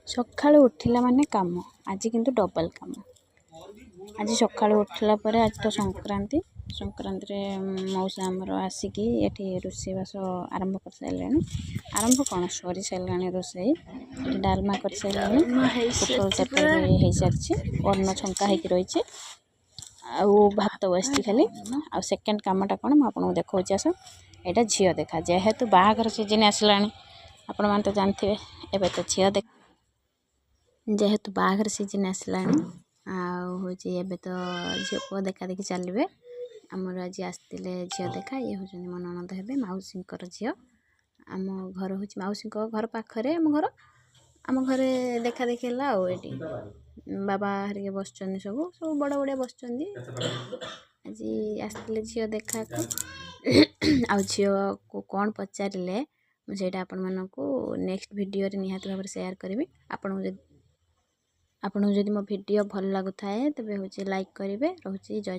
ସକାଳୁ ଉଠିଲା ମାନେ କାମ। ଆଜି କିନ୍ତୁ ଡବଲ୍ କାମ। ଆଜି ସକାଳୁ ଉଠିଲା ପରେ, ଆଜି ତ ସଂକ୍ରାନ୍ତି। ସଂକ୍ରାନ୍ତିରେ ମଉସା ଆମର ଆସିକି ଏଠି ରୋଷେଇବାସ ଆରମ୍ଭ କରିସାରିଲେଣି। ଆରମ୍ଭ କ'ଣ, ସରିସାରିଲାଣି ରୋଷେଇ। ଏଠି ଡାଲମା କରିସାରିଲେଣି, ପୋଟଳ ତରକାରୀ ବି ହେଇସାରିଛି, ଅନ୍ନ ଛଙ୍କା ହେଇକି ରହିଛି ଆଉ ଭାତ ବସିଛି ଖାଲି। ଆଉ ସେକେଣ୍ଡ କାମଟା କ'ଣ, ମୁଁ ଆପଣଙ୍କୁ ଦେଖାଉଛି, ଆସ। ଏଇଟା ଝିଅ ଦେଖା। ଯେହେତୁ ବାହାଘର ସିଜିନ୍ ଆସିଲାଣି, ଆପଣମାନେ ତ ଜାଣିଥିବେ, ଏବେ ତ ଝିଅ ଦେଖ ଯେହେତୁ ବାହାଘର ସିଜିନ୍ ଆସିଲାଣି ଆଉ ହେଉଛି ଏବେ ତ ଝିଅ ପୁଅ ଦେଖା ଦେଖି ଚାଲିବେ। ଆମର ଆଜି ଆସିଥିଲେ ଝିଅ ଦେଖା। ଇଏ ହେଉଛନ୍ତି ମୋ ନଣନ୍ଦ ହେବେ, ମାଉସୀଙ୍କର ଝିଅ। ଆମ ଘର ହେଉଛି ମାଉସୀଙ୍କ ଘର ପାଖରେ ଆମ ଘର। ଆମ ଘରେ ଦେଖା ଦେଖି ହେଲା। ଆଉ ଏଠି ବାବା ହେରିକା ବସିଛନ୍ତି, ସବୁ ସବୁ ବଡ଼ ବଡ଼ିଆ ବସିଛନ୍ତି। ଆଜି ଆସିଥିଲେ ଝିଅ ଦେଖାକୁ। ଆଉ ଝିଅକୁ କ'ଣ ପଚାରିଲେ, ମୁଁ ସେଇଟା ଆପଣମାନଙ୍କୁ ନେକ୍ସଟ ଭିଡ଼ିଓରେ ନିହାତି ଭାବରେ ସେୟାର କରିବି। ଆପଣଙ୍କୁ ଯଦି ମୋ ଭିଡ଼ିଓ ଭଲ ଲାଗୁଥାଏ, ତେବେ ହେଉଛି ଲାଇକ୍ କରିବେ। ରହୁଛି, ଜୟ।